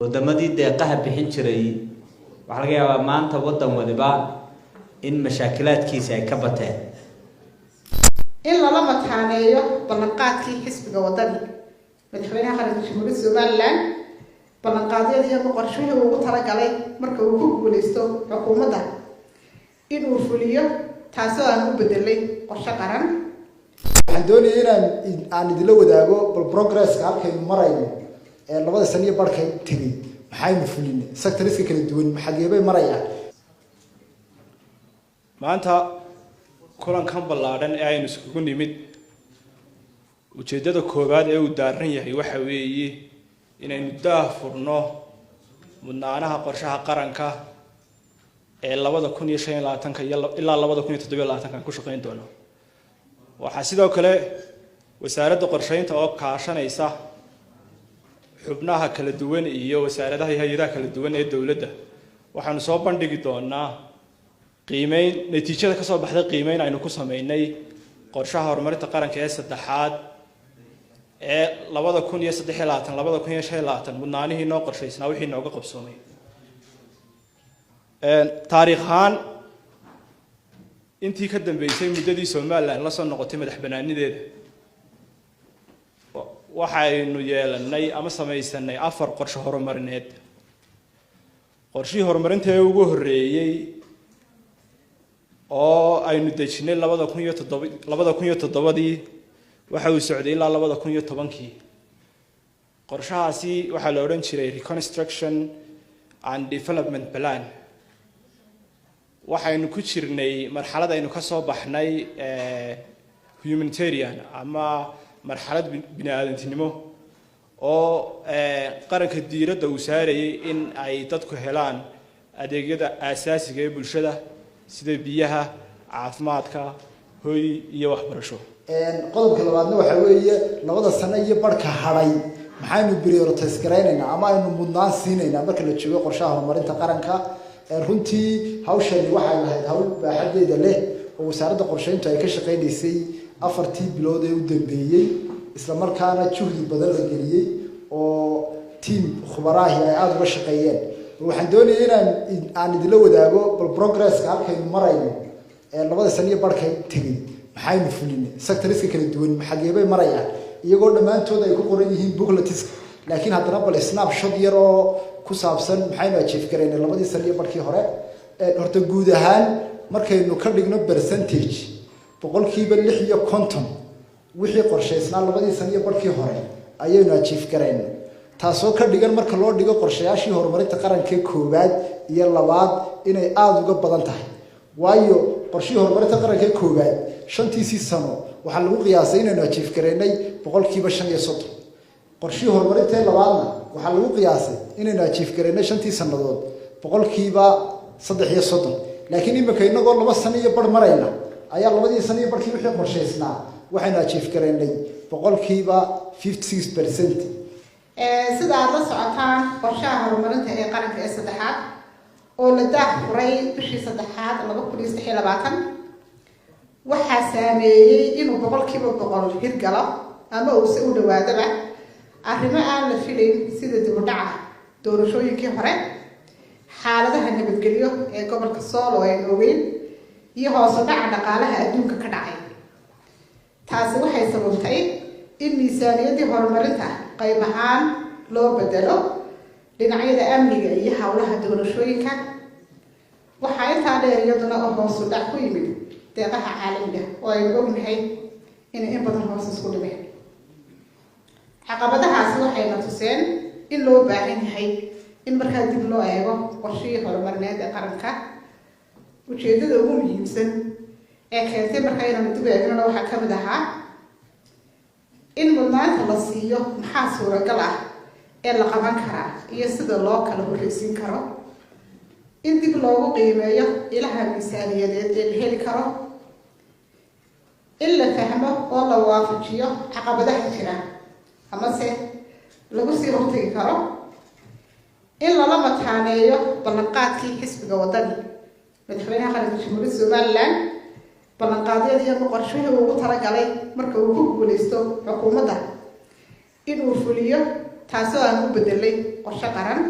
Wadamadii deeqaha bixin jiray waxaa laga yaabaa maanta waddan waliba in mashaakilaadkiisa ay ka bateen. In lala mataaneeyo ballanqaadkii xisbiga Wadani, madaxweynaha qaranka Jamhuuriyadda Somaliland, ballanqaadyadii ama qorshihii ugu talagalay marka uu ku guuleysto xukuumadda inuu fuliyo, taasoo aan u bedelay qorshe qaran. Waxaan doonaya inaan aan idinla wadaago bal progresska halkaynu marayno ee labada sano iyo barhkay tegey, maxaynu fulinay, sectorska kala duwan xageebay marayaan. Maanta kulankan ballaadhan ee aynu iskugu nimid, ujeeddada koowaad ee uu daaran yahay waxa weeye inaynu daah furno mudnaanaha qorshaha qaranka ee 2025-ka iyo ilaa 2027-ka aan ku shaqayn doono. Waxaa sidoo kale wasaaradda qorsheynta oo kaashanaysa xubnaha kala duwan iyo wasaaradaha iyo hay-adaha kala duwan ee dowladda waxaanu soo bandhigi doonaa qiimeyn natiijada kasoo baxday qiimeyn aynu ku sameynay qorshaha horumarinta qaranka ee saddexaad ee 2023 2025, mudnaanihii noo qorshaysnaa wixii nooga qabsoomay. Taariikh ahaan, intii ka dambeysay muddadii Somaliland la soo noqotay madax banaanideeda, waxaynu yeelanay ama samaysanay afar qorshe horumarineed. Qorshihii horumarinta ee ugu horreeyey oo aynu dejinay 2007, 2007-dii, waxa uu socday ilaa 2010-kii. Qorshahaasi waxaa la odhan jiray Reconstruction and Development Plan. Waxaynu ku jirnay marxalad aynu ka soo baxnay humanitarian ama marxalad bini aadantinimo oo qaranka diiradda uu saarayay in ay dadku helaan adeegyada aasaasiga ee bulshada sida biyaha, caafimaadka, hoy iyo waxbarasho. Qodobka labaadna waxaa weeye labada sano iyo barhka hadhay maxaynu prioritize garaynaynaa ama aynu mudnaan siinaynaa marka la joogo qorshaha horumarinta qaranka. Runtii hawshani waxay lahayd hawl baaxadeeda leh oo wasaaradda qorsheyntu ay ka shaqaynaysay afartii bilood ee u dambeeyey, isla markaana juhdi badan la geliyey oo team khubaraahi ay aada uga shaqeeyeen. Waxaan doonaya inaan aan idinla wadaago bal progresska halkaynu marayno ee labada sano iyo barhkay tegey, maxaynu fulinay, sectorska kala duwan xageebay marayaan, iyagoo dhammaantood ay ku qoran yihiin bookletiska, laakiin haddana bal snapshot yar oo ku saabsan maxaynu achieve garaynay labadii sano iyo barhkii hore. Horta guud ahaan markaynu ka dhigno percentage, 56% wixii qorshaysnaa labadii sano iyo barhkii hore ayaynu achieve garaynay, taasoo ka dhigan marka loo dhigo qorshayaashii horumarinta qaranka koowaad iyo labaad inay aada uga badan tahay, waayo qorshihii horumarinta qaranka koowaad shantiisii sano waxaa lagu qiyaasay inaynu achieve garaynay 35%. Qorshihii horumarinta labaadna waxaa lagu qiyaasay inaynu achieve garaynay shantii sannadood 33%. Laakiin imika inagoo 2 sano iyo bar marayna ayaa labadii sano iyo barhkii wixii qorshaysnaa waxaynu achieve garaynay 56%. Sida aada la socotaan, qorshaha horumarinta ee qaranka ee saddexaad oo la daah furay bishii saddexaad 2023 waxaa saameeyey inuu 100% hirgalo ama uu se u dhawaadaba arrimo aan la filayn, sida dib u dhaca doorashooyinkii hore, xaaladaha nabadgelyo ee gobolka Sool oo aynu ogeyn, iyo hoos u dhaca dhaqaalaha adduunka ka dhacay. Taasi waxay sababtay in miisaaniyaddii horumarinta qayb ahaan loo bedelo dhinacyada amniga iyo howlaha doorashooyinka. Waxaa intaa dheer iyaduna oo hoos u dhac ku yimid deeqaha caalamiga oo aynu ognahay inay in badan hoos isku dhimeen. Caqabadahaasi waxayna tuseen in loo baahan yahay in markaa dib loo eego qorshihii horumarineed ee qaranka. Ujeedada ugu muhiimsan ee keentay markaa inaanu dib eegnona waxaa ka mid ahaa in mudnaanta la siiyo maxaa suuragal ah ee la qaban karaa iyo sida loo kala horreysiin karo, in dib loogu qiimeeyo ilaha miisaaniyadeed ee la heli karo, in la fahmo oo la waafajiyo caqabadaha jira amase lagu sii hortagi karo, in lala mataaneeyo ballanqaadkii xisbiga Wadani, madaxweynaha qaranka Jamhuuriyadda Somaliland, ballanqaadyadii ama qorshihii ugu talagalay marka uu ku guuleysto xukuumadda inuu fuliyo, Taasoo aan u bedelay qorshe qaran.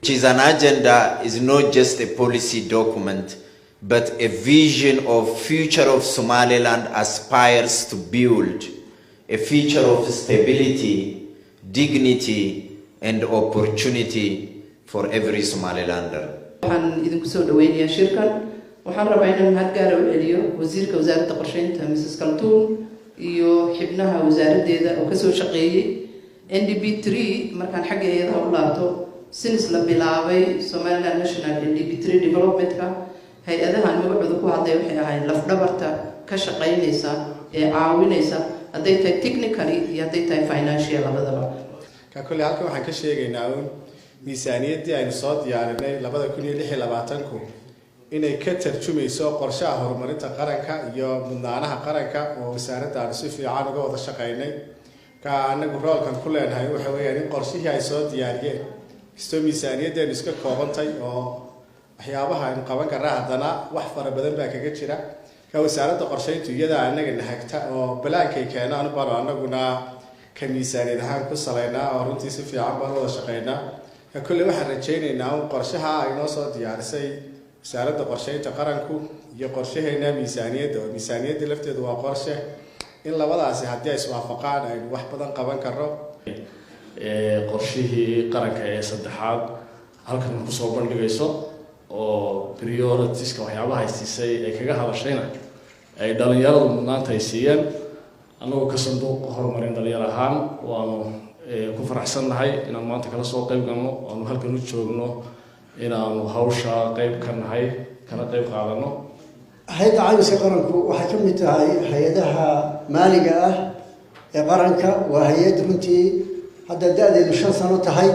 Which is an agenda is not just a policy document, but a vision of future of Somaliland aspires to build, a future of stability, dignity, and opportunity for every Somalilander. Waxaan idinku soo dhaweynayaa shirkan. Waxaan rabaa inaan mahad gaara u celiyo wasiirka wasaaradda qorsheynta, Mrs Kaltuun, iyo xubnaha wasaaraddeeda oo kasoo shaqeeyey NDP 3. Markaan xagga hay-adaha u laabto, since la bilaabay Somaliland National NDP 3 developmentka, hay-adahan magacooda ku hadlay waxay ahayd lafdhabarta ka shaqeynaysa ee caawinaysa, hadday tahay technically iyo hadday tahay financial labadaba. Ka kolley halkan waxaan ka sheegaynaa uun miisaaniyaddii aynu soo diyaarinay 2026-ku inay ka tarjumayso qorshaha horumarinta qaranka iyo mudnaanaha qaranka oo wasaaradda aanu si fiican uga wada shaqaynay. Ka anagu roolkan ku leenahay waxa weeyaan in qorshihii ay soo diyaariyeen, kastoo miisaaniyaddeenu iska koobantay oo waxyaabaha aynu qaban karna, haddana wax fara badan baa kaga jira. Ka wasaaradda qorshayntu iyadaa anaga nahagta oo balaankay keenaan baanu anaguna ka miisaaniyad ahaan ku salaynaa, oo runtii si fiican baan wada shaqaynaa. Ka kolley waxaan rajaynaynaa un qorshaha ay noo soo diyaarisay wasaaradda qorshaynta qaranku iyo qorshaheena miisaaniyadda, oo miisaaniyadda lafteedu waa qorshe, in labadaasi haddii ay iswaafaqaan aynu wax badan qaban karno. Qorshihii qaranka ee saddexaad halkan kusoo bandhigayso oo prioritiska waxyaabaha ay siisay ay kaga hadashayna ay dhalinyaradu mudnaanta ay siiyeen. Annagoo ka sanduuq horumarin dhalinyar ahaan waanu ku faraxsannahay inaan maanta kala soo qayb galno, aanu halkan u joogno inaanu hawsha qayb ka nahay, kana qayb qaadano. Hay-adda Caymiska Qaranku waxay ka mid tahay hay-adaha maaliga ah ee qaranka. Waa hay-ad runtii hadda da-deedu 5 sano tahay.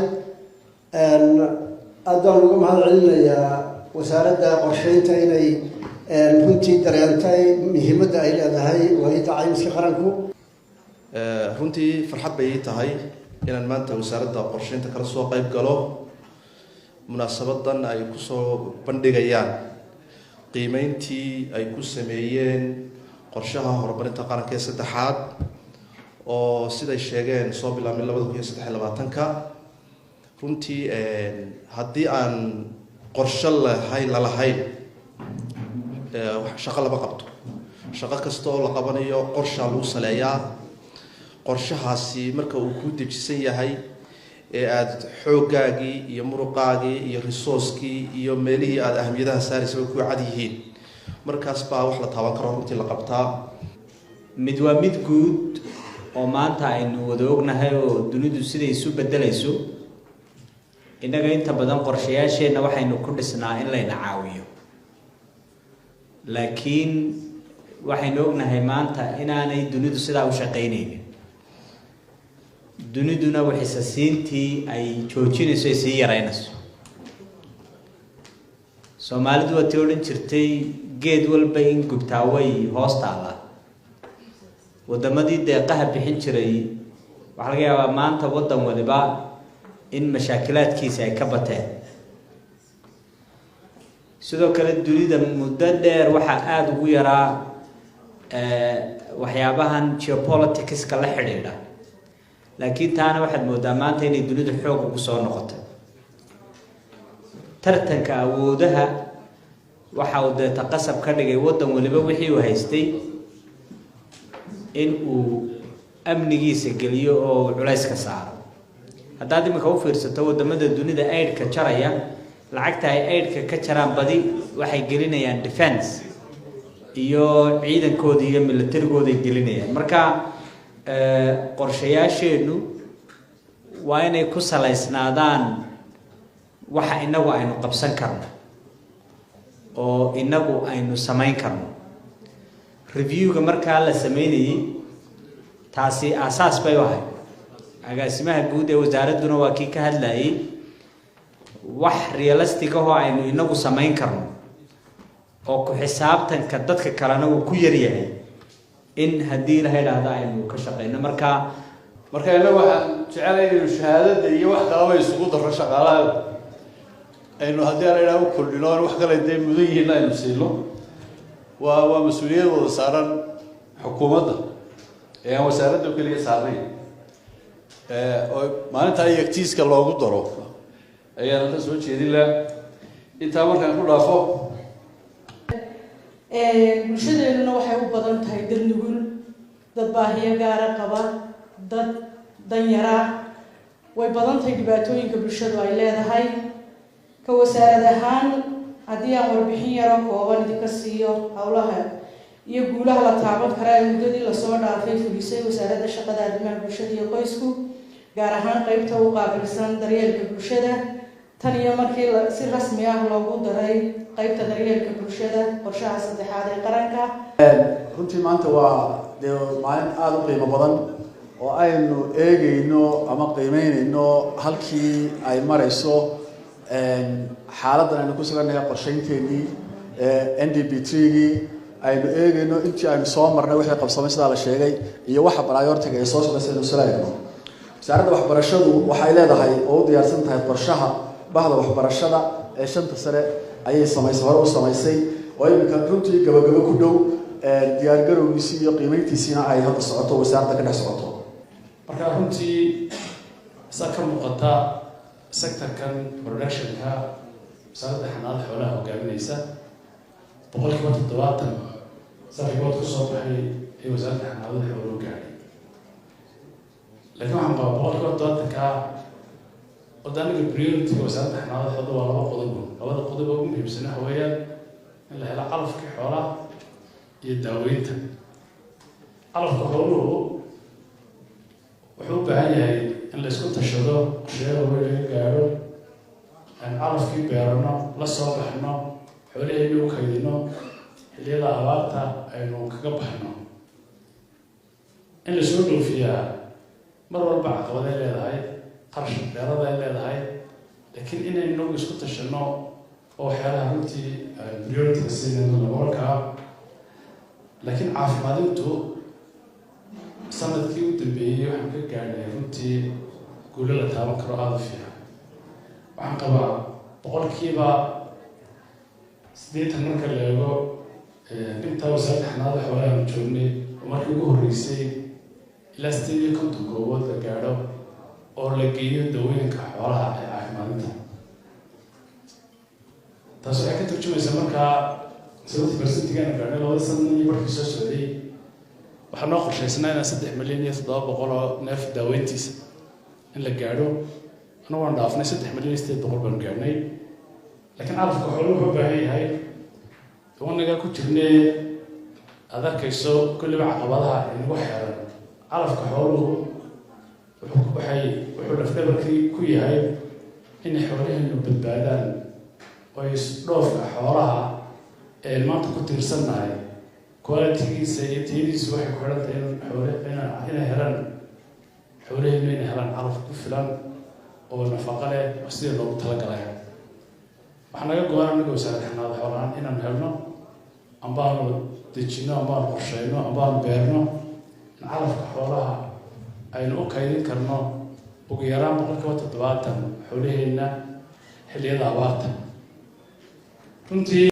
Aad baan uga mahad celinayaa wasaaradda qorsheynta inay runtii dareentay muhiimadda ay leedahay hay-adda Caymiska Qaranku. Runtii farxad bay ii tahay inaan maanta wasaaradda qorsheynta kala soo qayb galo munaasabadan ay kusoo bandhigayaan qiimeyntii ay ku sameeyeen qorshaha horumarinta qaranka ee saddexaad, oo siday sheegeen soo bilaabmay 2023-ka. Runtii haddii aan qorshe lahayn lalahayn, shaqo lama qabto. Shaqo kasta oo la qabanayo qorshaa lagu saleeyaa. Qorshahaasi marka uu kuu dejisan yahay ee aada xooggaagii iyo muruqaagii iyo resourcekii iyo meelihii aada ahamiyadaha saaraysa way kuu cad yihiin, markaas baa wax la taaban karo runtii la qabtaa. Mid waa mid guud oo maanta aynu wada ognahay oo dunidu siday isu beddelayso. Innaga inta badan qorshayaasheenna waxaynu ku dhisnaa in layna caawiyo, laakiin waxaynu ognahay maanta inaanay dunidu sidaa u shaqaynaynin, duniduna waxisasiintii ay joojinayso, ay sii yaraynayso. Soomaalidu waa tii odhan jirtay, "Geed walba in gubtaa way hoos taallaa." Waddamadii deeqaha bixin jiray waxaa laga yaabaa maanta waddan waliba in mashaakilaadkiisa ay ka bateen. Sidoo kale dunida muddo dheer waxaa aada ugu yaraa waxyaabahan geopoliticska la xidhiidha, laakiin taana waxaad moodaa maanta inay dunidu xoog ugu soo noqotay. Tartanka awoodaha waxa uu deeta qasab ka dhigay waddan waliba wixii uu haystay in uu amnigiisa geliyo oo uu culays ka saaro. Haddaad iminka u fiirsato waddamada dunida aidka jaraya, lacagta ay aidka ka jaraan badi waxay gelinayaan defense iyo ciidankooda iyo militarigooday gelinayaan. Marka qorshayaasheennu waa inay ku salaysnaadaan waxa inagu aynu qabsan karno oo inagu aynu samayn karno. Reviewga markaa la sameynayey taasi aasaas bay u ahayd. Agaasimaha guud ee wasaaradduna waa kii ka hadlayay wax realistic ahoo aynu inagu samayn karno oo ku xisaabtanka dadka kalena uu ku yaryahay in haddii la idhaahdo aynu ka shaqeyno marka. Marka innagu waxaan jecelay inaynu shahaadada iyo wax kalaba isugu darro, shaqaalaha aynu haddii ala idhaha u kordhino, aan wax kale dee mudan yihiin aynu siino. Waa mas-uuliyad wada saaran xukuumadda ee aan wasaaradda keliya saarnayn. Oo maalintaa iyagtiiska loogu daro ayaan la soo jeedin lahaa. Intaa markaan ku dhaafo, Bulshadeenuna waxay u badan tahay dad nugul, dad baahiyo gaara qaba, dad danyara. Way badan tahay dhibaatooyinka bulshadu ay leedahay. Ka wasaarad ahaan, haddii aan warbixin yaro kooban idinka siiyo howlaha iyo guulaha la taaban karaa ee muddadii lasoo dhaafay fulisay Wasaaradda Shaqada, Arrimaha Bulshada iyo Qoysku, gaar ahaan qeybta u qaabilsan daryeelka bulshada, tan iyo markii si rasmi ah loogu daray qeybta daryeelka bulshada qorshaha saddexaad ee qaranka. Runtii maanta waa dee maalin aada u qiimo badan oo aynu eegeyno ama qiimeyneyno halkii ay mareyso xaaladdan aynu ku sugannahay qorsheynteennii NDP 3-gii, aynu eegeyno intii aynu soo marnay, wixii qabsamay sidaa la sheegay iyo waxa priority-ga ay soo socday aynu isla eegno. Wasaaradda Waxbarashadu waxay leedahay oo u diyaarsan tahay qorshaha bahda waxbarashada ee 5-ta sane ayay samaysay, hore u samaysay, oo iminka runtii gabagabo ku dhow, diyaargarowgiisii iyo qiimeyntiisiina ay hadda socoto, wasaaradda ka dhex socoto. Marka runtii saa ka muuqata, sectorkan productionka Wasaaradda Xanaanada Xoolaha hogaaminaysa, 70% saa report ka soo baxay ee Wasaaradda Xanaanada Xooluhu gaadhay. Laakiin waxaan qabaa 70%-ka wada aniga priority-ga Wasaaradda Xanaanada Xoolaha waa laba qodob. Labada qodob oo ugu muhiimsan waxa weeyaan in la helo calafkii xoolaha iyo daaweynta. Calafka xooluhu wuxuu u baahan yahay in la isku tashado, qorshayaal weyn laga gaadho, aan calafkii beerano, la soo baxno, xoolaheenni u kaydino, xilliyada abaarta aynu kaga baxno. In la soo dhoofiyaa mar walba caqabaday leedahay, qarash dheerada ay leedahay, laakiin inaynu nagu isku tashano oo waxyaalaha runtii priority-ga siinayno laborkaa. Laakiin caafimaadintu sanadkii u dambeeyey waxaan ka gaadhnay runtii guulo la taaban karo, aada u fiican. Waxaan qabaa 80% marka la eego intaa Wasaaradda Xanaanada Xoolaha aanu joognay, oo markii ugu horreysay ilaa 58 goobood la gaadho oo la geeyo dawooyinka xoolaha ee caafimaadinta. Taas waxay ka turjumaysaa markaa 70%-gaanu gaadhnay labada sana iyo markii soo socday. Waxaa noo qorshaysnaa inaan 3 milyan iyo 700 oo neef daaweyntiisa in la gaadho. Anagu waan dhaafnay, 3 milyan iyo 800 baanu gaadhnay. Laakiin calafka xooluhu wuxuu u baahan yahay wanagaa ku jirnee aad arkayso kulliba caqabadaha inagu xeeran. Calafka xooluhu waxay wuxuu lafdhabarkii ku yahay inay xoolaheenu badbaadaan oo ay dhoofka xoolaha ee maanta ku tiirsannahay quality-giisa iyo tayadiisu waxay ku xidhan tahay in xoole inay helaan, xoolaheenu inay helaan calaf ku filan oo nafaqo leh oo sidii loogu talagalay. Waxaa naga go-an anaga Wasaaradda Xanaanada Xoolahaan inaan helno, ambaanu dejino, ambaanu qorsheyno, ambaanu beerno in calafka xoolaha aynu u kaydin karno ugu yaraan 70% xoolaheenna xilliyada abaarta runtii.